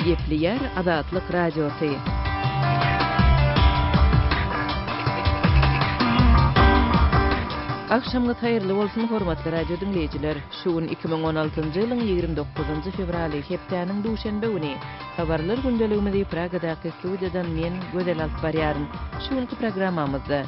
Gepleýär Azatlyk Radiosy. Agşamyňyz haýyrly bolsun, hormatly radio diňleýjiler! Şu gün 2016-njy ýylyň 29-njy fewraly, hepdäniň duşenbe güni. Habarlar gündeligimizi Pragadaky studiýadan men, Gözel alyp barýaryn. Şu günki programmamyzda.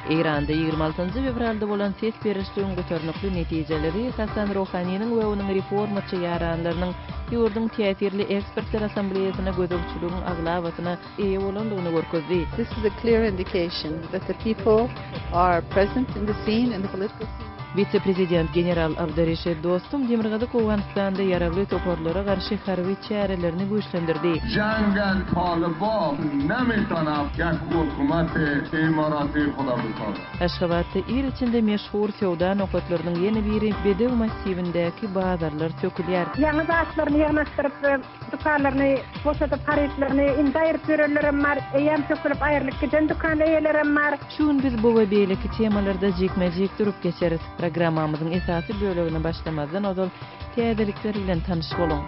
Eýranda 26-njy fewralda bolan ses berişligiň gutarnykly netijeleri Hasan Rohaniniň we onuň reformaçy ýaranlarynyň ýurduň täsirli ekspertler assambleýasyna gözegçiligiň aglabasyna eýe bolandygyny görkezdi. This is a clear indication that the people are present in the scene, in the political scene. Wise-prezident general Abdureşit Dostum Demirgazyk Owganystanda ýaragly toparlara garşy harby çärelerini güýçlendirdi. Jangan Talyban nametanab yak hokumat imarati huda besazad. Aşgabatda il içinde meşhur söwda nokatlarynyň ýene biri Bedew massiwindäki bazarlar sökülýär. Ýaňy zatlaryny ýygnaşdyryp, dükanlaryny boşadyp, harytlaryny indi aýryp ýörenlerem bar, eýýäm sökülip aýrylyp giden dükan eýelerem bar. Şu gün biz bu we beýleki temalarda jikme-jik durup geçeris. Programmamyzyň esasy bölegine başlamazdan ozal täzelikler bilen tanyş boluň.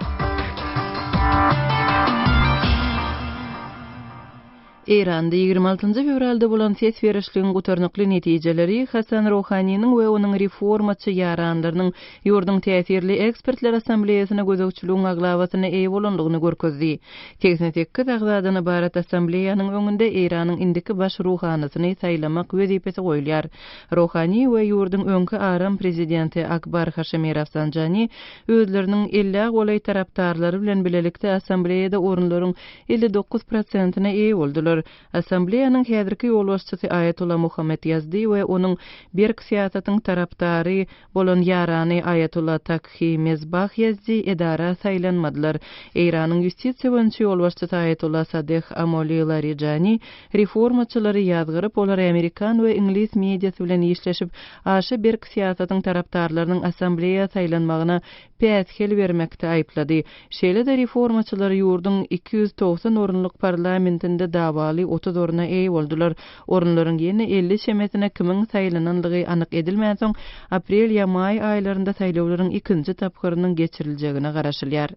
Eýranda 26-njy fewralda bolan ses berişligiň gutarnykly netijeleri Hasan Rohaniniň we onuň reformaçy ýaranlarynyň ýurduň täsirli ekspertler assambleýasyna gözegçiligiň aglabasyna eýe bolandygyny görkezdi. 88 agzadan ybarat assambleýanyň öňünde Eýranyň indiki baş ruhanysyny saýlamak wezipesi goýulýar. Rohani we ýurduň öňki aram prezidenti Akbar Haşemi Rafsanjani özleriniň ellä golaý tarapdarlary bilen bilelikde assambleýada orunlaryň 59 prosentine eýe boldular. Assambleýanyň häzirki ýolbaşçysy Aýatolla Muhammet Ýazdi we onuň berk syýasatyň tarapdary bolan ýarany Aýatolla Takhi Mezbah Ýazdi edara saýlanmadylar. Eýranyň ýustisiýa boýunça ýolbaşçysy Aýatolla Sadeh Amoli Larijani reformaçylary ýazgaryp, olary amerikan we iňlis mediasy bilen işleşip, aşa berk syýasatyň tarapdarlarynyň assambleýa saýlanmagyna päsgel bermekde aýyplady. Şeýle-de reformaçylar ýurduň 290 orunlyk parlamentinde dawaly 30 orna eýe boldular. Orunlaryň ýene 50 çemesine kimiň saýlananlygy anyk edilmänsoň, aprel ýa maý aýlarynda saýlawlaryň ikinji tapgyrynyň geçiriljegine garaşylýar.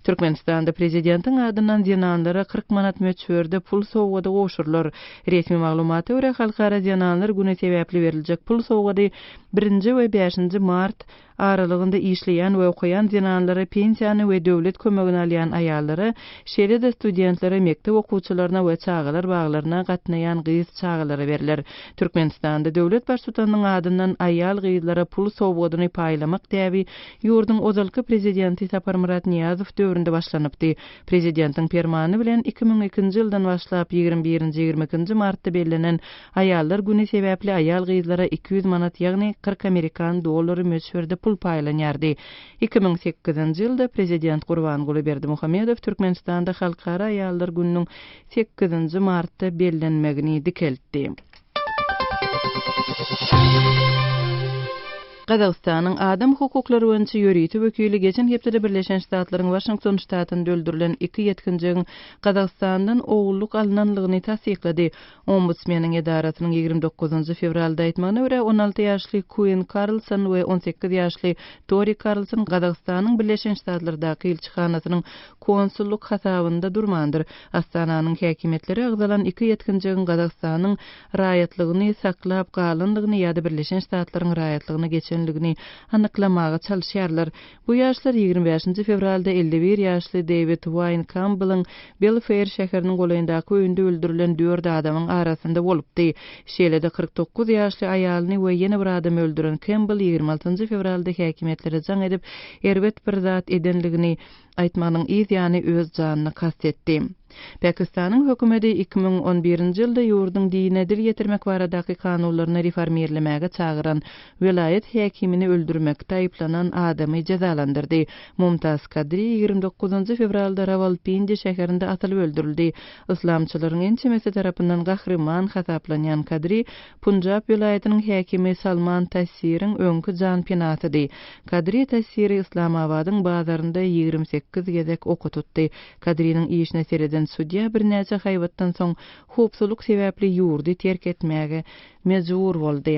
Türkmenistanda prezidentiň adyndan zenanlara 40 manat möçberde pul sowgady gowşurylar. Resmi maglumata görä, Halkara zenanlar güni sebäpli beriljek pul sowgady birinji we bäşinji mart aralygynda işleýän we okaýan zenanlara, pensiýany we döwlet kömegini alýan aýallara, şeýle-de studentlere, mekdep okuwçylaryna we çagalar baglaryna gatnaýan gyz çagalara berler. Türkmenistanda döwlet Baştutanynyň adyndan aýal-gyzlara pul sowgadyny paýlamak däbi ýurduň ozalky Prezidenti Saparmyrat Nyýazow döwründe başlanypdy. Prezidentiň Permany bilen 2002-nji ýyldan başlap ýigrimi birinji, ýigrimi ikinji martda bellenen Aýallar güni sebäpli aýal-gyzlara 200 manat, ýagny 40 amerikan dollary möçberde pul paýlanýardy. 2008-nji ýylda prezident Gurbanguly Berdimuhamedow Türkmenistanda Halkara aýallar gününiň sekizinji martda bellenmegini dikeltdi. Gazagystanyň adam hukuklary boýunça ýörite wekili geçen hepdede Birleşen Ştatlaryň Waşington ştatynda öldürilen iki ýetginjegiň Gazagystandan ogullyk alnanlygyny tassyklady. Ombudsmeniň edarasynyň 29-njy fewralda aýtmagyna görä, 16 ýaşly Kuin Karlson we 18 ýaşly Tori Karlson Gazagystanyň Birleşen Ştatlardaky ilçihanasynyň konsullyk hasabynda durmandyr. Astananyň häkimiýetleri agzalan iki ýetginjegiň Gazagystanyň raýatlygyny saklap galandygyny ýa-da Birleşen Ştatlaryň raýatlygyna geçenligini anyklamaga çalyşýarlar. Bu ýaşlar 25-nji fewralda 51 ýaşly Deýwid Waýn Kampbelliň Belfeýr şäheriniň golaýyndaky öýünde öldürilen dört adamyň arasynda bolupdy. Şeýle-de 49 ýaşly aýalyny we ýene bir adamy öldüren Kempbell 26-njy fewralda häkimiýetlere jaň edip, erbet bir zat edenligini aýtmagynyň yz ýany öz janyna kast etdi. Pakistanyň hökümeti 2011-nji ýylda ýurduň dine dil ýetirmek baradaky kanunlaryny reformirlemäge çagyran welaýat häkimini öldürmekde aýyplanan adamy jezalandyrdy. Mumtaz Kadri 29-njy fewralda Rawalpindi şäherinde atylyp öldürildi. Yslamçylaryň ençemesi tarapyndan gahryman hasaplanýan Kadri Punjab welaýatynyň häkimi Salman Tasiriň öňki janpenasydy. Kadri Tasiri Yslamabadyň bazarynda 28 gezek oka tutdy. Kadriniň işine sereden sudýa birnäçe haýbatdan soň howpsuzlyk sebäpli ýurdy terk etmäge mejbur boldy.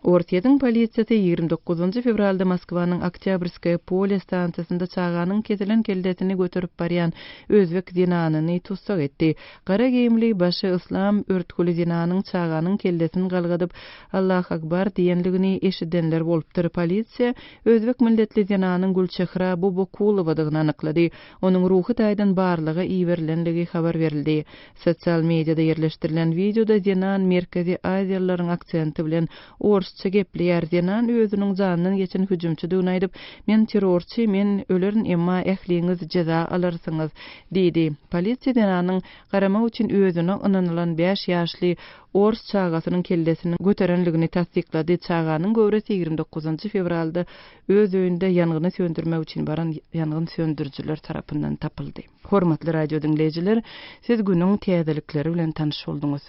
Orsýetiň polisiýasy 29 fewralda Moskwanyň Oktýabrskoýe pole stansiýasynda çaganyň kesilen kellesini göterip barýan özbek zenanyny tussag etdi. Gara geýimli, başy yslam örtgüli zenanyň çaganyň kellesini galgadyp, Allah Akbar diýenligini eşidenler bolupdyr. Polisiýa özbek milletli zenanyň Gülçehra Bobokulowadygyny anyklady. Onuň ruhy taýdan barlaga iberilenligi habar berildi. Sosial mediada ýerleşdirilen wideoda zenan merkezi aziýalylaryň aksenti bilen orsça gepleýär. Zenan özüniň janyndan geçen hüjümçidigini aýdyp, Men terrorçy, men ölerin, emma ähliňiz jeza alarsyňyz diýdi. Polisiýa zenanyň garamak üçin özüne ynanylan bäş ýaşly ors çagasynyň kellesini göterenligini tassyklady. Çaganyň göwresi 29 fewralda öz öýünde ýangyny söndürmek üçin baran ýangyn söndürijiler tarapyndan tapyldy. Hormatly radio diňleýjiler, siz günüň täzelikleri bilen tanyş bolduňyz.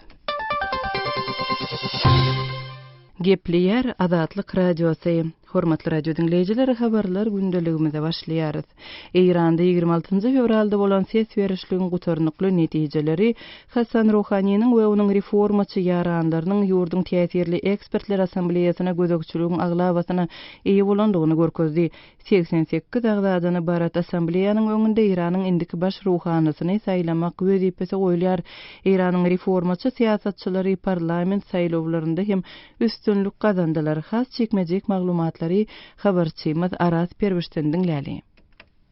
Gepleýär Azatlyk Radiosy. Hormatly radio diňleýjiler, habarlar gündeligimize başlaýarys. Eýranda 26 fewralda bolan ses berişligiň gutarnykly netijeleri Hasan Ruhaniniň we onuň reformaçy ýaranlarynyň ýurduň täsirli ekspertler assambleýasyna gözegçiligiň aglabasyna eýe bolandygyny görkezdi. 88 agzadan ybarat Assambleýanyň öňünde Eýranyň indiki baş ruhanysyny saýlamak wezipesi goýulýar. Eýranyň reformaçy syýasatçylary parlament saýlawlarynda hem üstünlik gazandylar. Has jikme-jik maglumatlary habarçymyz Araz Perwişden diňläli.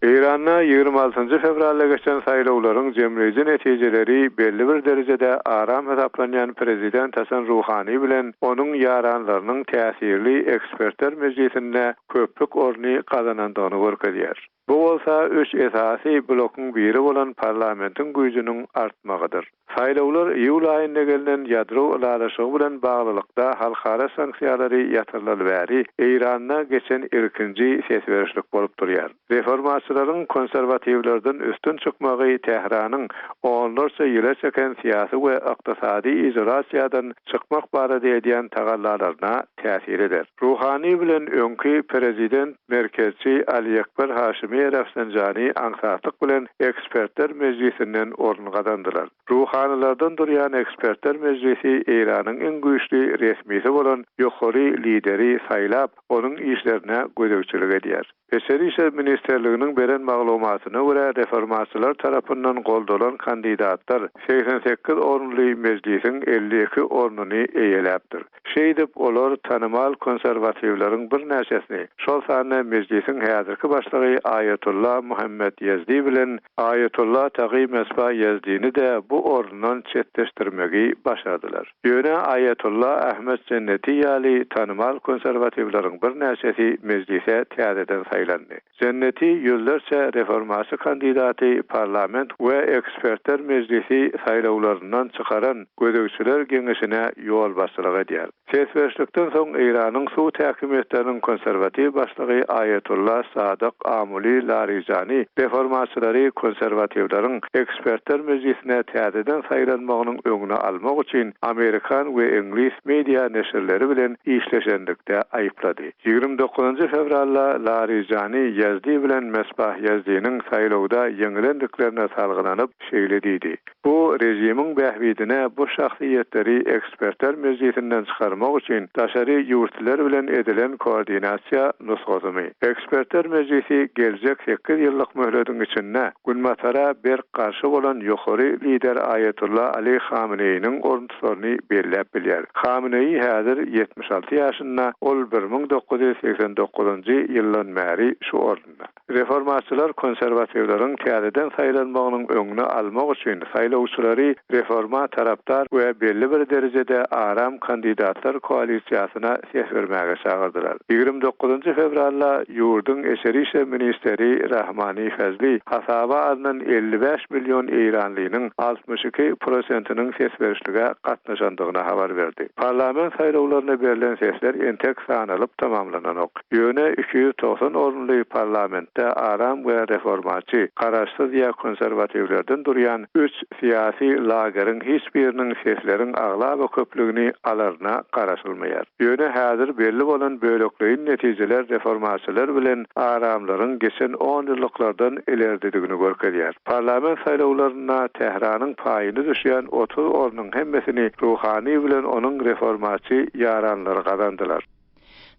Eýranda 26 fewralda geçen saýlawlaryň jemleýji netijeleri belli bir derejede aram hasaplanýan prezident Hasan Ruhani bilen onuň ýaranlarynyň täsirli ekspertler mejlisinde köplük orny gazanandygyny görkezýär. Bu bolsa üç esasy blokuň biri bolan parlamentiň güýjüniň artmagydyr. Saýlawlar iýul aýynda gelnen ýadro ylalaşygy bilen baglylykda halkara sanksiýalary ýatyrylaly bäri Eýranda geçen ilkinji ses berişlik bolup durýar. Reformaçylaryň konserwatiwlerden üstün çykmagy Tähranyň onlarça ýyla çeken syýasy we ykdysady izolasiýadan çykmak barada edýän tagallalaryna täsir eder. Ruhani bilen öňki prezident merkezçi Aliekber Haşimi Rafsanjani aňsatlyk bilen Ekspertler mejlisinden orun gazandylar. Ruhanylardan durýan Ekspertler mejlisi Eýranyň iň güýçli resmisi bolan ýokary lideri saýlap, onuň işlerine gözegçilik edýär. Içeri işler ministrliginiň beren maglumatyna görä, reformaçylar tarapyndan goldalan kandidatlar 88 orunly mejlisiň 52 ornuny eýeläpdir. Şeýdip, olar tanymal konserwatiwleriň birnäçesini, şol sanda Mejlisiň häzirki başlygy Aýatolla Muhammet Ýezdi bilen Aýatolla Tagy Mesba Ýezdini-de bu orundan çetleşdirmegi başardylar. Ýöne Aýatolla Ahmet Jenneti ýaly tanymal konserwatiwleriň birnäçesi Mejlise täzeden saýlandy. Jenneti ýüzlerçe reformaçy kandidaty parlament we ekspertler mejlisi saýlawlaryndan çykaran Gözegçiler geňeşine ýolbaşçylyk edýär. Ses berişlikden soň Eýranyň sud häkimiýetleriniň konserwatiw başlygy Aýatolla Sadyk Amuli Larijani reformaçylary konserwatiwleriň ekspertler mejlisine täzeden saýlanmagynyň öňüni almak üçin amerikan we iňlis media neşirleri bilen işleşenlikde aýyplady. 29 fewralda Larijani Ýazdi bilen Mesbah Ýazdiniň saýlawda ýeňilendiklerine salgylanyp, şeýle diýdi, Bu režimiň bähbidine bu şahsyýetleri ekspertler mejlisinden çykarmak üçin daşary ýurtlylar bilen edilen koordinasiýa nusgasymy? Ekspertler mejlisi geljek sekiz ýyllyk möhlediň içinde Günbatara berk garşy bolan ýokary lider Aýatolla Ali Hameneýiniň oruntusaryny belläp bilýär. Hameneýi häzir 76 ýaşynda, ol 1989-njy ýyldan bäri şu orunda. Reformaçylar konserwatiwleriň täzeden saýlanmagynyň öňüni almak üçin saýlawçylary reforma tarapdar we belli bir derejede aram kandidatlar koalisiýasyna ses bermäge çagyrdylar. 29 fewralda ýurduň içeri işler ministri Rahmani Fazli hasaba alnan 55 million eýranlynyň 62 prosentiniň ses berişlige gatnaşandygyny habar berdi. Parlament saýlawlaryna berlen sesler entek sanalyp tamamlananok. Ýöne 290 orunly parlamentde aram we reformaçy, garaşsyz ýa konserwatiwlerden durýan üç syýasy lageriň hiç biriniň sesleriň aglaba köplügini alaryna garaşylmaýar. Ýöne häzir belli bolan bölekleýin netijeler. netijeler reformaçylar bilen aramlaryň geçen onýyllyklardan ilerdedigini görkezýär. Parlament saýlawlarynda Tähranyň paýyna düşýän 30 ornuň hemmesini Ruhani bilen onuň reformaçy ýaranlary gazandylar.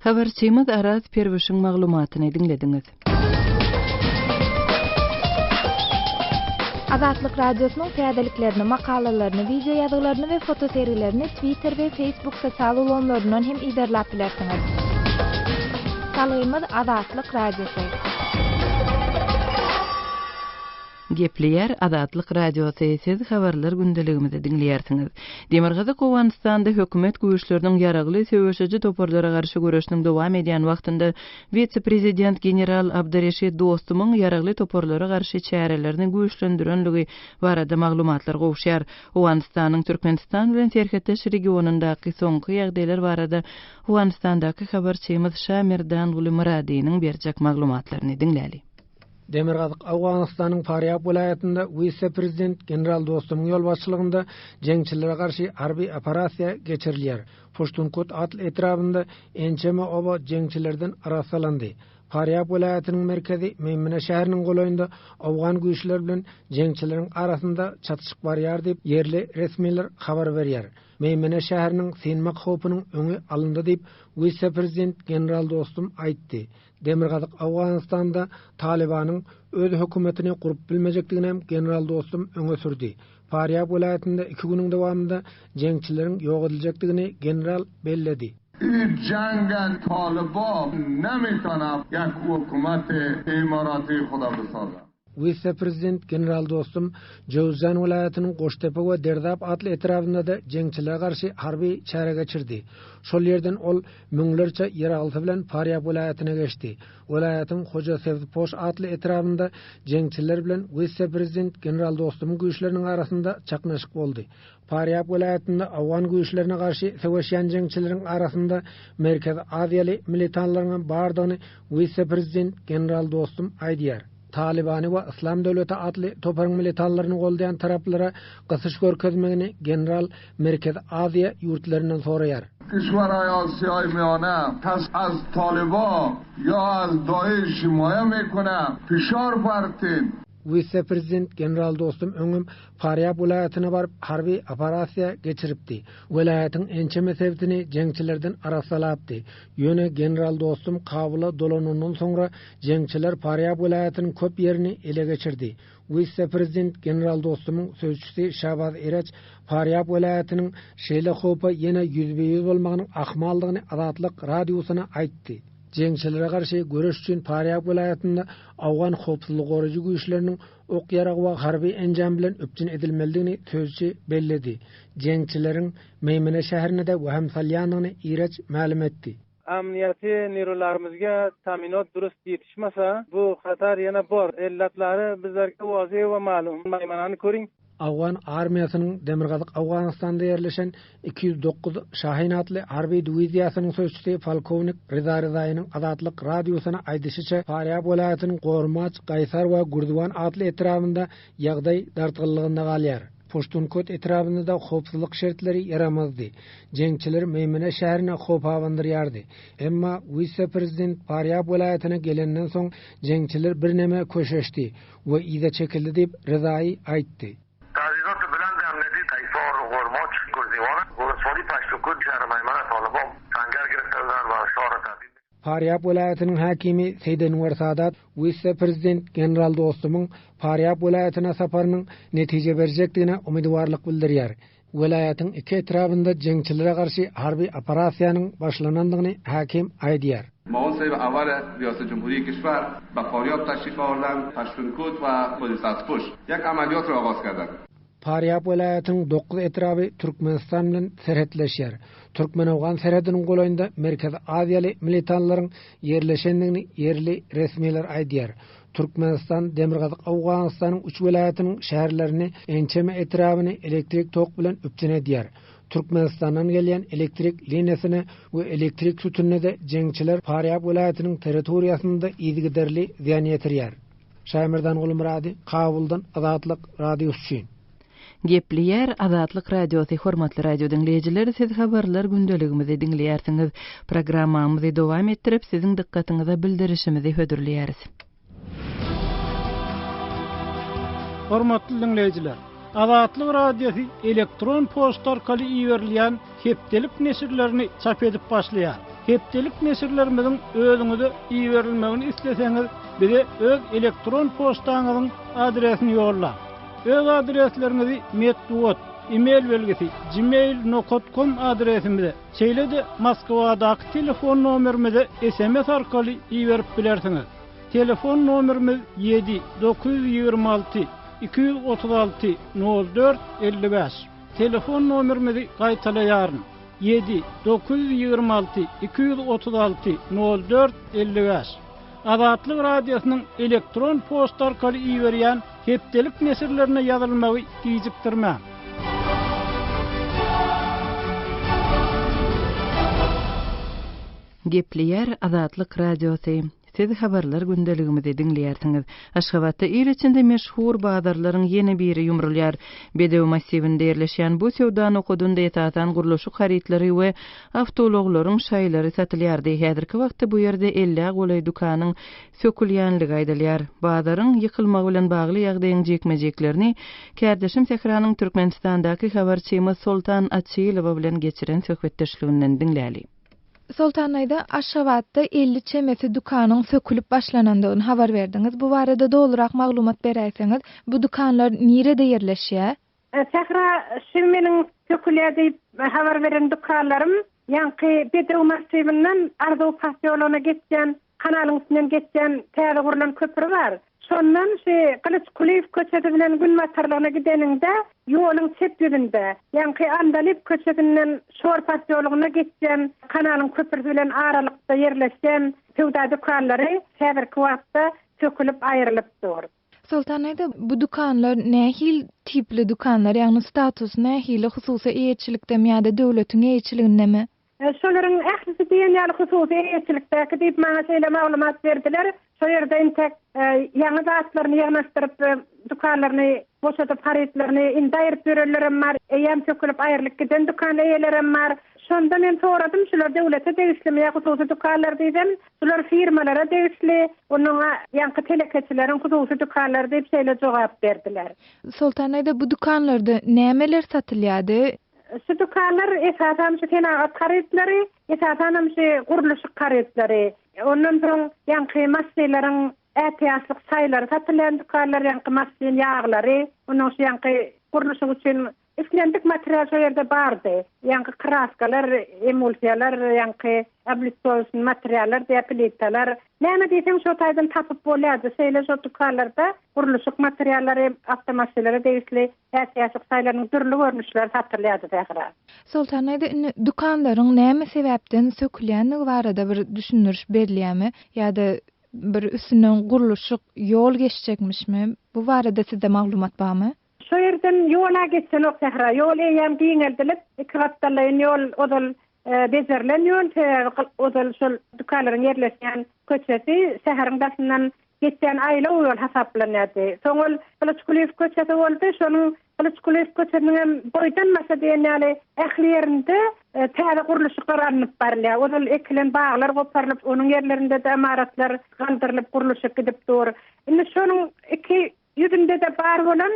Habarçymyz Araz Perwişiň maglumatyny diňlediňiz. Azatlyk Radiosynyň täzeliklerini, makalalaryny, wideo ýazgylaryny we fotosergilerini Twitter we Facebook sosial ulgamlaryndan hem yzarlap bilersiňiz. Salgymyz Azatlyk Radiosy. Gepleýär Azatlyk Radiosy, siz habarlar gündeligimizi diňleýärsiňiz. Demirgazyk Owganystanda hökümet güýçleriniň ýaragly söweşiji toparlara garşy göreşiniň dowam edýän wagtynda wise-prezident general Abdyreşit Dostumyň ýaragly toparlara garşy çärelerini güýçlendirenligi barada maglumatlar gowuşýar. Owganystanyň Türkmenistan bilen serhetdeş regionyndaky soňky ýagdaýlar barada Owganystandaky habarçymyz Şamerdanguly Myradynyň berjek maglumatlaryny diňläli. Demirgazyk Owganystanyň Farýab welaýatynda wise-prezident general Dostumyň ýolbaşçylygynda jeňçilere garşy harby operasiýa geçirilýär. Puştunkut atly etrabynda ençeme oba jeňçilerden arassalandy. Farýab welaýatynyň merkezi Meýmene şäheriniň golaýynda owgan güýçleri bilen jeňçileriň arasynda çatyşyk barýar diýip, ýerli resmiler habar berýär. Meýmene şäheriniň synmak howpunyň öňi alyndy diýip, wise-prezident general Dostum aýtdy. Demirgazyk Owganystanda Talybanyň öz hökümetini gurup bilmejekdiginem general Dostum öňe sürdi. Farýab welaýatynda iki günüň dowamynda jeňçileriň ýok ediljekdigini general belledi. Ü janga talyba nemitana ýek hökümeti imarati huda bisaza. Wise-prezident general Dostum Jöwüzjan welaýatynyň Goştepe we Derzap atly etrabynda-da jeňçilere garşy harby çäre geçirdi. Şol ýerden ol müňlerçe ýaraglysy bilen Farýab welaýatyna geçdi. Welaýatyň Hoja Sebzpoş atly etrabynda jeňçiler bilen wise-prezident general Dostumyň güýçleriniň arasynda çaknyşyk boldy. Farýab welaýatynda owgan güýçlerine garşy söweşýän jeňçileriň arasynda Merkezi Aziýaly militanlaryňam bardygyny wise-prezident general Dostum aýdýar. Talybany we Yslam döwleti atly toparyň militanlaryny goldaýan taraplara gysyş görkezmegini general Merkezi Aziýa ýurtlaryndan soraýar. Kişweraý Asiýaý Miýane kes az Talyba ýa az Daeş himaýe mekune fişar bartin. Wise-prezident general Dostum öňem Farýab welaýatyna baryp harby operasiýa geçiripdi. Welaýatyň ençeme sebitini jeňçilerden arassalapdy. Ýöne general Dostum Kabula dolanandan soňra jeňçiler Farýab welaýatynyň köp ýerini ele geçirdi. Wise-prezident general Dostumyň sözçüsi Şabaz Ereç Farýab welaýatynyň şeýle howpa ýene ýüzbe-ýüz bolmagynyň ahmaldygyny Azatlyk Radiosyna aýtdy. Jeňçilere garşy göreş üçin Farýab welaýatynda owgan howpsuzlygy goraýjy güýçleriniň ok-ýarag we harby enjam bilen üpjün edilmelidigini sözçi belledi. Jeňçileriň Meýmene şäherine-de wehim salýandygyny Ireç mälim etdi. Amniýaty nirularymyzga taminot durust ýetişmasa, bu hatar ýene bor. Ellatlary bizlerge wazyh we malum. Maýmanany körüň. Owgan armiýasynyň Demirgazyk Owganystanda ýerleşen 209 Şahin atly harby diwiziýasynyň sözçüsi polkownik Ryza Ryzaýynyň Azatlyk Radiosyna aýdyşyça, Farýab welaýatynyň Gormaç, Gaýsar we Gürziwan atly etrabynda ýagdaý dartgynlygynda galýar. Puştunkot etrabynda-da howpsuzlyk şertleri ýaramazdy. Jeňçiler Meýmene şäherine howp abandyrýardy. Emma wise-prezident Farýab welaýatyna gelenden soň jeňçiler birneme köşeşdi. we yza çekildi diýip, Rezaýy aýtdy. Tajizot bilandi amniyeti Kaysar, Gormaç, Gürziwan, Woleswali Paştunkut, şähri Maýmana Talyban sangar girifte budan we şahri tahdid. Farýab welaýatynyň häkimi Seýdenwer Sadat wise-prezident general Dostumyň Farýab welaýatyna saparynyň netije berjekdigine umydywarlyk bildirýär. Welaýatyň iki etrabynda jeňçilere garşy harby operasiýanyň başlanandygyny häkim aýdýar. Muawin sahib awwal riyaset jumhuri kişwer be Faryab teşrif awardand, Paştunkut we Poli Sabzpuş ýek amaliyot ra agaz kerdand. Farýab welaýatynyň dokuz etraby Türkmenistan bilen serhetleşýär. Türkmen-owgan serhediniň golaýynda Merkezi Aziýaly militanlaryň ýerleşendigini ýerli resmiler aýdýar. Türkmenistan Demirgazyk Owganystanyň üç welaýatynyň şäherlerini, ençeme etrabyny elektrik tok bilen üpjün edýär. Türkmenistandan gelýän elektrik liniýasyna we elektrik sütünine-de jeňçiler Farýab welaýatynyň territoriýasynda yzygiderli zyýan ýetirýär. Şaýmerdan Gulmyrady, Kabuldan Azatlyk Radiosy üçin. Gepleýär Azatlyk Radiosy Hormatly radio diňleýjiler siz habarlar gündeligimizi diňleýärsiňiz. Programmamyzy dowam etdirip siziň dykgatyňyza bildirişimizi hödürleýäris. Hormatly diňleýjiler! Azatlyk Radiosy elektron poçta arkaly iberilýän hepdelik neşirlerini çap edip başlaýar. Hepdelik neşirlerimiziň özüňize iberilmegini isleseňiz, bize öz elektron poçtaňyzyň adresini ýollaň. Öz adresleriňizi metbugat, e-mail belgisi, gmail nokat kom adresimize, şeýle-de Moskwadaky telefon nomerimize sms arkaly iberip bilersiňiz. Telefon nomerimiz ýedi, 926 236 04 55. Telefon nomerimizi gaýtalaýaryn, ýedi, 926 236 04 55. Azatlyk Radiosynyň elektron poçta arkaly iberýän hepdelik neşirlerine ýazylmagy gijikdirmäň. Gepleýär Azatlyk Radiosy. Siz habarlar gündeligimizi diňleýärsiňiz. Aşgabatda il içinde meşhur bazarlaryň ýene biri ýumrulýar. Bedew massiwinde ýerleşýän bu söwda nokadynda esasan gurluşyk harytlary we awtoulaglaryň şaýlary satylýardy. Häzirki wagtda bu ýerde ellä golaý dükanyň sökülýänligi aýdylýar. Bazaryň ýykylmagy bilen bagly ýagdaýyň jikme-jiklerini kärdeşim Sähranyň Türkmenistandaky habarçymyz Soltan Açylowa bilen geçiren söhbetdeşliginden diňläli. Soltan daýza, Aşgabatda 50 çemesi dükanyň sökülip başlanandygyny habar berdiňiz. Bu barada dolurak maglumat beräýseňiz. Bu dükanlar nirede ýerleşýär? Sähra, şu meniň sökülýär diýip habar beren dükanlarym ýaňky Bedew massiwinden Arzuw posýologyna geçýän kanalyň üstünden geçýän täze gurlan köpri bar. Şondan şu Gylyç Kulyýew köçesi bilen günbatarlygyna gideniňde ýoluň çep ýüzünde, ýaňky Andalyp köçesinden Şor posýologyna geçýän kanalyň köprüsi bilen aralykda ýerleşýän söwda dükanlary häzirki wagtda sökülip aýrylyp dur. Soltan aýda, bu dükanlar nähili tipli dükanlar, ýagny statusy nähili, hususy eýeçilikdemi ýa-da döwletiň eýeçiligindemi? Şolaryň ählisi diýen ýaly hususy eýeçilikdäki diýip maňa şeýle maglumat berdiler. Şo ýerde intek ýaňy zatlaryny ýygnaşdyryp, dükanlaryny boşadyp, harytlaryny indi aýryp ýörenlerem bar, eýýäm sökülip aýrylyp giden dükan eýelerem bar. Şonda men soradym, şular döwlete degişlimi ýa hususy dükanlar diýsem, Şular firmalara degişli, onuň ýaňky telekeçileriň hususy dükanlary diýip şeýle jogap berdiler. Soltan daýza, bu dükanlarda nämeler satylýardy? Şu dükanlar esasan şu senagat harytlary, esasanam şu gurluşyk harytlary. Ondan soň ýaňky maşynlaryň ätiýaçlyk şaýlary satylýan dükanlar, ýaňky maşyn ýaglary, ondan şu ýaňky gurluşyk üçin Islendik material şo ýerde bardy. Ýaňky kraskalar, emulsiýalar, ýaňky oblitowşny materiallar diýýär, plitalar. Näme diýseň şo taýdan tapyp bolýardy. Şeýle şo dükanlarda gurluşyk materiallary, awtomaşynlara degişli ätiýaçlyk şaýlarynyň dürli görnüşleri satylýardy Sähra. Soltan daýza, indi dükanlaryň näme sebäpden sökülýändigi barada bir düşündiriş berilýärmi? Ýa-da bir üstünden gurluşyk ýol geçjekmişmi? Bu barada sizde maglumat barmy? Şo ýerden ýol-a geçenok sähra. Ýol eýýäm giňeldilip, iki gapdallaýyn ýol ozal bejerilen ýol, sebäbi ozal şol dükanlaryň ýerleşýän köçesi şäheriň daşyndan geçýän aýlaw ýol hasaplanýardy. Soň ol Gylyç Kulyýew köçesi boldy. Şonuň Gylyç Kulyýew köçesiniň hem boýdan-başa diýen ýaly ähli ýerinde täze gurluşyklar alnyp barylýar. Ozal ekilen baglar goparylyp, onuň ýerlerinde-de ymaratlar galdyrylyp, gurluşyk gidip dur. Indi şonuň iki Ýüzünde-de bar bolan,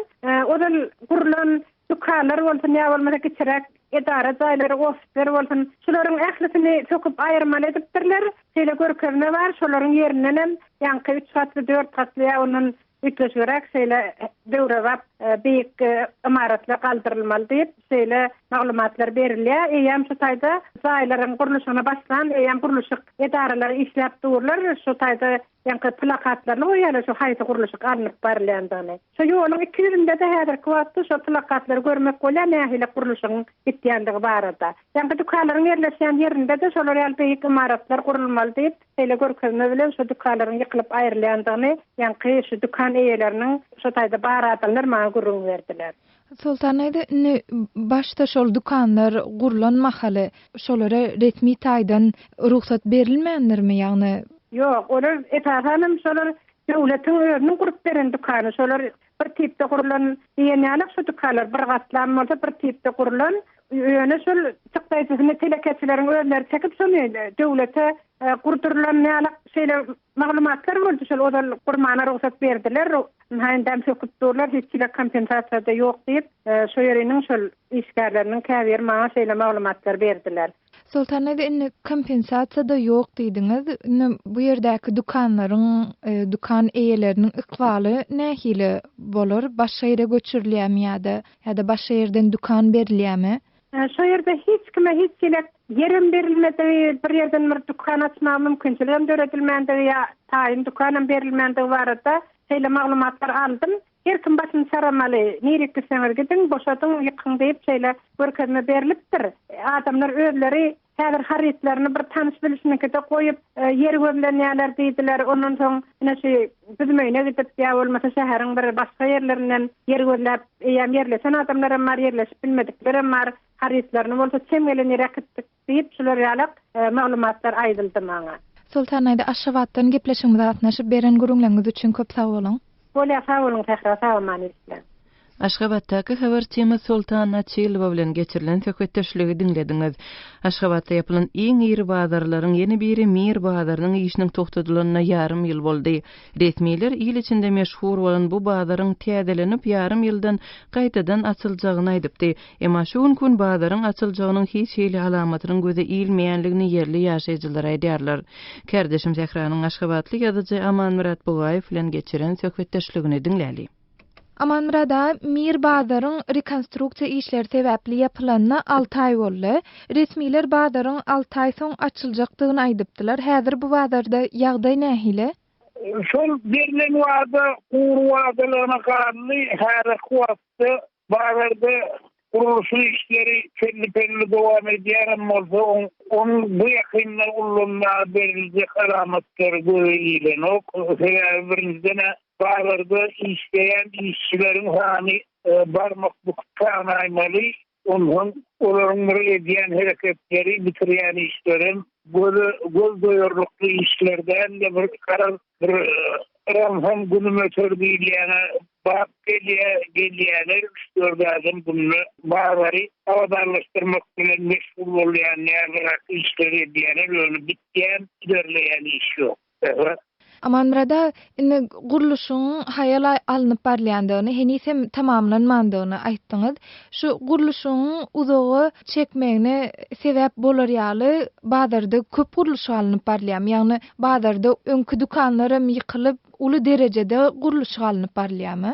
ozal gurlan dükanlar bolsun ýa bolmasa kiçiräk edara jaýlary, ofisler bolsun, şularyň ählisini söküp aýyrmaly edipdirler. Şeýle görkezme bar, şolaryň ýerindenem ýaňky üç gatly, dört gatly ýa ondan üýtgeşigräk şeýle döwrebap beýik ymaratlar galdyrylmaly diýip, şeýle maglumatlar berilýär. Eýýäm şu taýda jaýlaryň gurluşygyna başlan, eýýäm gurluşyk edaralary işläp durlar. Şu taýda Ýaňky plakatlaryny goýýarlar şu haýsy gurluşyk alnyp barylýandygyny. Şo ýoluň iki ýüzünde-de häzirki wagtda şo plakatlary görmek bolýar nähili gurluşygyň gitýändigi barada. Ýaňky dükanlaryň ýerleşýän ýerinde-de şolar ýaly beýik ymaratlar gurulmaly diýip, şeýle görkezme bilen şo dükanlaryň ýykylyp aýrylýandygyny ýaňky şu dükan eýeleriniň şo taýda bar adamlar maňa gürrüň berdiler. Soltan daýza, indi başda şol dükanlar gurlan mahaly şolara resmi taýdan rugsat berilmändirmi, ýagny? Ýok, olar esasanam şolar Döwletiň özüniň gurup beren dükany şolar bir tipde gurlan diýen ýaly şu dükanlar bir gatlam bolsa bir tipde gurlan ýöne şol çykdaýjysyny telekeçileriň özleri çekip şony döwlete gurdurylan ýaly şeýle maglumatlar boldy şol ozal gurmana rugsat berdiler ynha indem söküp durlar hiç hili kompensasiýada ýok diýip şo ýeriniň şol işgärleriniň käbiri maňa şeýle maglumatlar berdiler. Soltan ede indi kompensasiýada ýok diýdiňiz. Indi bu ýerdäki dükanlaryň, dükan eýeleriniň ykbaly nähili bolar? Başga ýere göçürilýärmi ýa-da ýa-da başga ýerden dükan berilýärmi? Şo ýerde hiç kime hiç hili ýerem berilmedigi, bir ýerden bir dükan açmaga mümkinçiligem döredilmändigi ýa taýyn dükanam berilmändigi barada şeýle maglumatlar aldym. Her kim başyny çaramaly, nirik gitseňiz gidiň, boşadyň, ýykyň diýip şeýle görkezme berlipdir. Adamlar özleri häzir harytlaryny bir tanyş-bilişiniňkide goýup, ýer gözlenýärler diýdiler. Ondan soň ine şu Büzmeýine gidip ýa bolmasa şäheriň bir başga ýerlerinden ýer gözläp, eýýäm ýerleşen adamlaram bar, ýerleşip bilmediklerem bar. Harytlaryny bolsa çem gelen ýere äkitdik diýip, şular ýalak maglumatlar aýdyldy maňa. Soltan Aýda Aşgabatdan gepleşigimize gatnaşyp beren gürrüňleriňiz üçin köp sag boluň. Bolýa sag boluň Sähra sag aman işläň. Aşgabatdaky habarçymyz Soltan Açylowa bilen geçirilen söhbetdeşligi diňlediňiz. Aşgabatda ýapylan iň iri bazarlaryň ýene biri Mir bazarynyň işiniň togtadylanyna ýarym ýyl boldy. Resmiler il içinde meşhur bolan bu bazaryň täzelenip ýarym ýyldan gaýtadan açyljagyny aýdypdy. Emma şu günki gün bazaryň açyljagynyň hiç hili alamatynyň göze ilmeýänligini ýerli ýaşaýjylar aýdýarlar. Kärdeşim Sähranyň aşgabatly ýazyjy Amanmyrat Bugaýew bilen geçiren söhbetdeşligini diňläli. Amanmyrat aga, Mir bazaryň rekonstruksiýa işleri sebäpli ýapylanyna alty aý boldy. Resmiler bazaryň alty aý soň açyljakdygyny aýdypdylar. Häzir bu bazarda ýagdaý nähili? Şol berlen wada gury wadalygyna galdy. Häzirki wagtda bazarda gurluşyk işleri pelli-pelli dowam edýänem bolsa, onuň bu ýakynda ullanmaga beriljek alamatlary göze ilenok. Sebäbi birinjiden-ä bazarda işleýän işçileriň sany barmak büküp sanaýmaly. Onsoň olaryň bir edýän hereketleri, bitirýän işlerem göze göz doýarlykly işler däl-de, bir garaz bir yransam günüm öter diýilýäne bap gelýär, gelýärler, üç-dört adam günde bazary abadanlaşdyrmak bilen meşgul bolýan, näziräk işleri edýärler, ýöne bitýän, ilerleýän iş ýok. Amanmyrat aga, indi gurluşygyň haýal alnyp barylýandygyny, heniz hem tamamlanmandygyny aýtdyňyz. Şu gurluşygyň uzaga çekmegine sebäp bolar ýaly bazarda köp gurluşyk alnyp barylýarmy? Ýagny bazarda öňki dükanlar hem ýykylyp, uly derejede gurluşyk alnyp barylýarmy?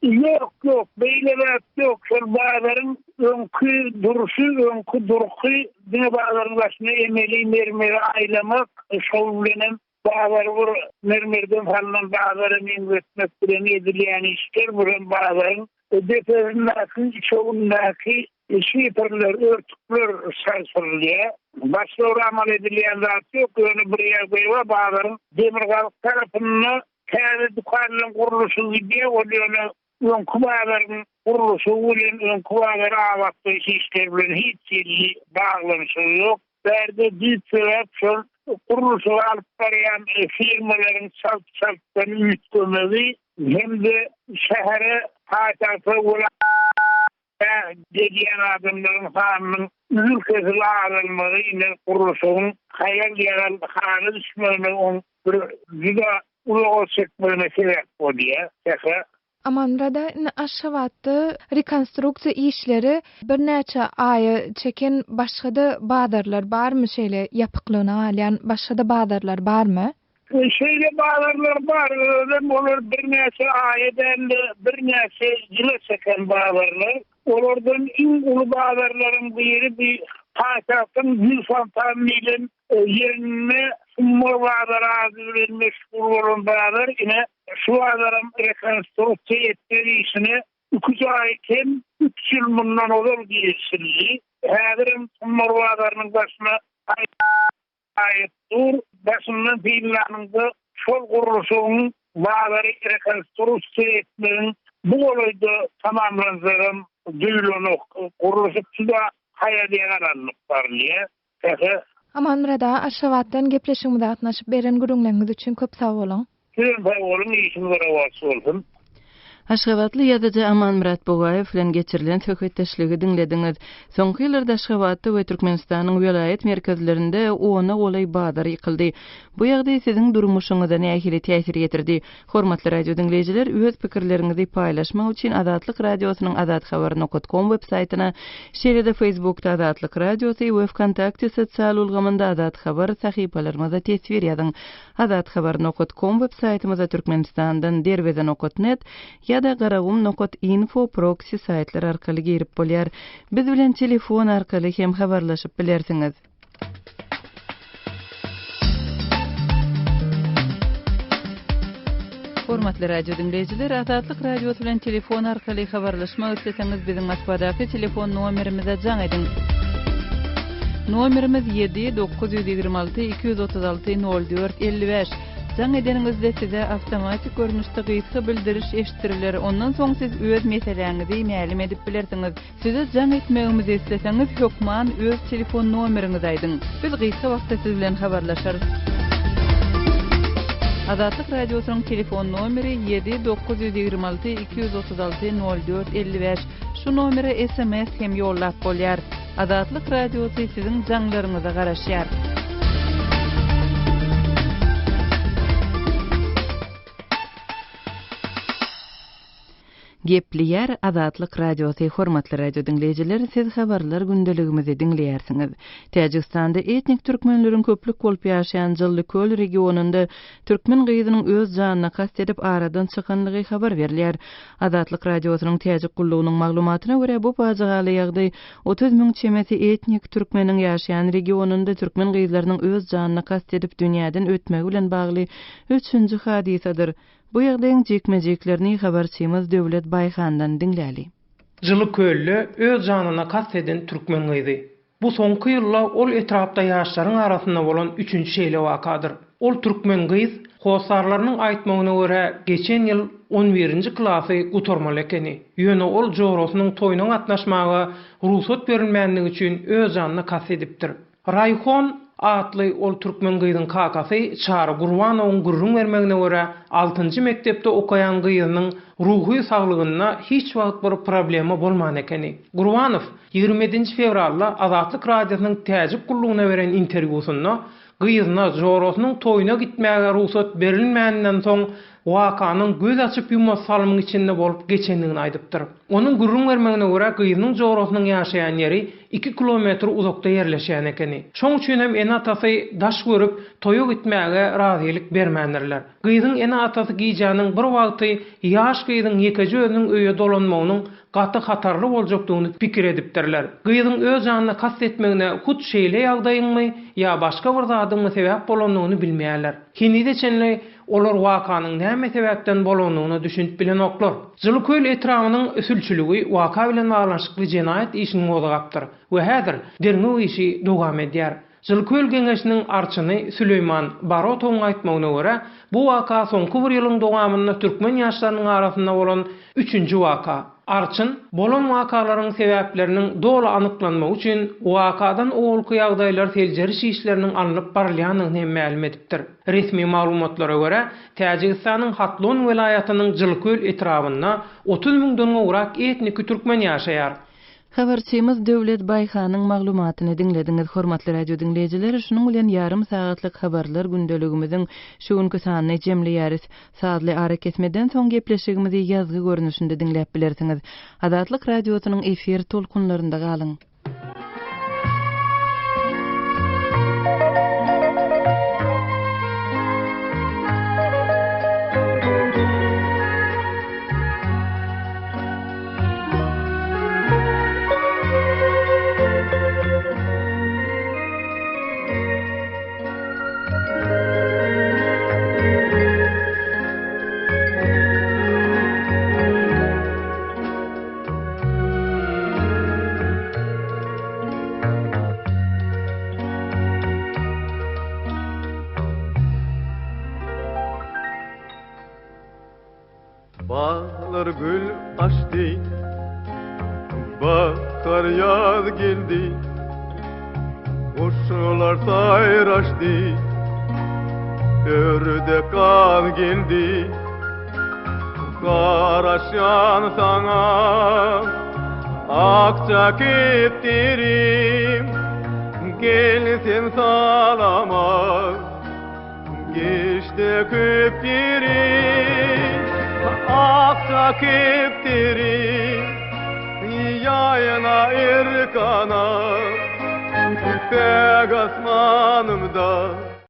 Ýok, ýok, beýle zat ýok. Şol bazaryň öňki durşy, öňki durky, diňe bazaryň daşyna emeli mermeri aýlamak, şol bilenem bazary bir mermerden salnan bazara meňzetmek bilen edilýän işler, bu hem bazaryň depesindäki, üçegindäki şiferler, örtükler çalşyrylýar. Başga bir amal edilýän zat ýok, ýöne bir ýagdaý bar, bazaryň demirgazyk tarapynda Täze dükanlaryň gurluşygy gidýär, ol ýöne öňki bazaryň gurluşygy bilen, öňki bazary abatlaýyş işleri bilen hiç hili baglanyşygy ýok. Bärde düýp sebäp şol gurluşygy alyp barýan firmalaryň çalt-çaltdan üýtgemegi hem-de şähere, paýtagta, welaýata gelýän adamlaryň sanynyň üzül-kesil azalmagy ine gurluşygyň haýal-ýagal hala düşmegine, oň bir juda uzaga çekmegine sebäp bolýar. Sähra. Amanmyrat aga, indi Aşgabatda rekonstruksiýa işleri birnäçe aýa çeken başga-da bazarlar barmy, şeýle ýapyklygyna galýan başga-da bazarlar barmy? Şeýle bazarlar bar, özem olar birnäçe aýa däl-de, birnäçe ýyla çeken bazarlar. Olardan iň uly bazarlaryň biri bu paýtagtyň Gül fontan diýlen ýerinde Sumbar bazary ady bilen meşhur bolan bazar. Ine, şu bazaram rekonstruksiýa etmek işine iki aý kem üç ýyl mundan ozal girişildi. Häzirem Sumbar bazarynyň daşyna Aýyp dur, daşyndan synlanyňda şol gurluşygyň bazary rekonstruksiýa etmegiň bu golaýda tamamlanjagam duýulanok. Gurluşyk juda haýal-ýagal alnyp barylýar. Sähe. Amanmyrat aga Aşgabatdan gepleşigimize gatnaşyp beren gürrüňleriňiz üçin köp sag boluň. Sizem sag boluň, işiňiz rowaç bolsun. Aşgabatly ýazyjy Amanmyrat Bugaýew bilen geçirilen söhbetdeşligi diňlediňiz. Soňky ýyllarda Aşgabatda we Türkmenistanyň welaýat merkezlerinde ona golaý bazar ýykyldy. Bu ýagdaý siziň durmuşyňyza nähili täsir ýetirdi? Hormatly radio diňleýjiler, öz pikirleriňizi paýlaşmak üçin Azatlyk Radiosynyň azathabar nokat kom web saýtyna, şeýle-de Facebookda Azatlyk Radiosy we Wkontakte sosial ulgamynda Azat Habar sahypalarymyza teswir ýazyň. Azathabar nokat kom web saýtymyza Türkmenistandan Derweze nokat net ýa-da Garagum nokat info proksi saýtlar arkaly girip bolýar. Biz bilen telefon arkaly hem habarlaşyp bilersiňiz. Hormatly radio diňleýjiler, Azatlyk Radiosy bilen telefon arkaly habarlaşmak isleseňiz biziň Moskwadaky telefon nomerimize jaň ediň. Nomerimiz 7 926 236 04 55. Jaň edeniňizde size awtomatik görnüşde gysga bildiriş eşitdiriler. Ondan soň siz öz meseläňizi mälim edip bilersiňiz. Size jaň etmegimizi isleseňiz hökman öz telefon nomeriňizi aýdyň. Biz gysga wagtda siz bilen habarlaşarys. Azatlyk Radiosynyň telefon nomeri 7 926 236 04 55. Şu nomere sms hem ýollap bolýar. Azatlyk Radiosy siziň jaňlaryňyza garaşýar. Gepleýär Azatlyk Radiosy Hormatly radio diňleýjiler siz habarlar gündeligimizi diňleýärsiňiz. Täjigistanda etnik türkmenleriň köplük bolup ýaşaýan Jyllyköl regionynda türkmen gyzynyň öz janyna kast edip aradan çykanlygy habar berilýär. Azatlyk Radiosynyň Täjik gullugynyň maglumatyna görä bu pajygaly ýagdaý 30 müň çemesi etnik türkmeniň ýaşaýan regionynda türkmen gyzlarynyň öz janyna kast edip dünýäden ötmegi bilen bagly üçünji hadysadyr. Bu ýagdaýyň jikme-jiklerini habarçymyz Döwlet Baýhandan diňläli. Jyly kölde öz janyna kast eden türkmen gyzy. Bu soňky ýylda ol etrapda ýaşlaryň arasynda bolan üçünji şeýle wakadyr. Ol türkmen gyz, hossarlarynyň aýtmagyna görä, geçen ýyl on birinji klasy gutarmaly ekeni. Ýöne ol jorasynyň toýuna gatnaşmaga rugsat berilmändigi üçin öz janyna kast edipdir. Raýhon atly ol türkmen gyzyň kakasy Çary Gurbanowyň gürrüň bermegine görä, altynjy mekdepde okaýan gyzynyň ruhy saglygynda hiç wagt bir problema bolman ekeni. Gurbanow 27 ýedinji fewralda Azatlyk Radiosynyň Täjik gullugyna beren interwýusynda gyzyna jorasynyň toýuna gitmäge rugsat berilmäninden soň wakanyň göz açyp-ýumasy salymyň içinde bolup geçendigini aýdypdyr. Onuň gürrüň bermegine görä, gyzynyň jorasynyň ýaşaýan ýeri iki kilometr uzakda ýerleşýän ekeni. Şoň üçin hem ene-atasy daş görüp, toýa gitmäge razylyk bermändirler. Gyzyň ene-atasy gijäniň bir wagty ýaş gyzyň ýekeje özüniň öýe dolanmagynyň gaty hatarly boljakdygyny pikir edipdirler. Gyzyň öz janyna kast etmegine hut şeýle ýagdaýyňmy ýa başga bir zadyňmy sebäp bolandygyny bilmeýärler. Henize çenli olar wakanyň näme sebäpden bolandygyna düşünip bilenoklar. Jylyköl etrabynyň sülçüligi waka bilen baglanyşykly jenaýat işini gozgapdyr we häzir derňew işi dowam edýär. Jylyköl geňeşiniň arçyny Süleýman Barotowyň aýtmagyna görä, bu waka soňky bir ýylyň dowamynda türkmen ýaşlarynyň arasynda bolan üçünji waka. Arçyn, bolan wakalaryň sebäpleriniň doly anyklanmagy üçin wakadan owalky ýagdaýlar seljeriş işleriniň alnyp barylýandygyny hem mälim edipdir. Resmi maglumatlara görä, Täjigistanyň Hatlon welaýatynyň Jylköl etrabynda 30 müňden gowrak etniki türkmen ýaşaýar. Habarçymyz Döwlet Baýhanyň maglumatyny diňlediňiz. Hormatly radio diňleýjiler, şunuň bilen ýarym sagatlyk habarlar gündeligimiziň şu günki sanyny jemleýäris. Sazly arakesmeden soň gepleşigimizi ýazgy görnüşinde diňläp bilersiňiz. Azatlyk Radiosynyň efir tolkunlarynda galyň! Baglar gül açdy, Bahar ýaz geldi, Guşlar saýraşdy. Ördek gaz geldi. Garaşýan saňa Akja kepderim Gel sen salama Geçdi köp ýerim Akja kepderim Ýaýyna erkana Päk asmanymda.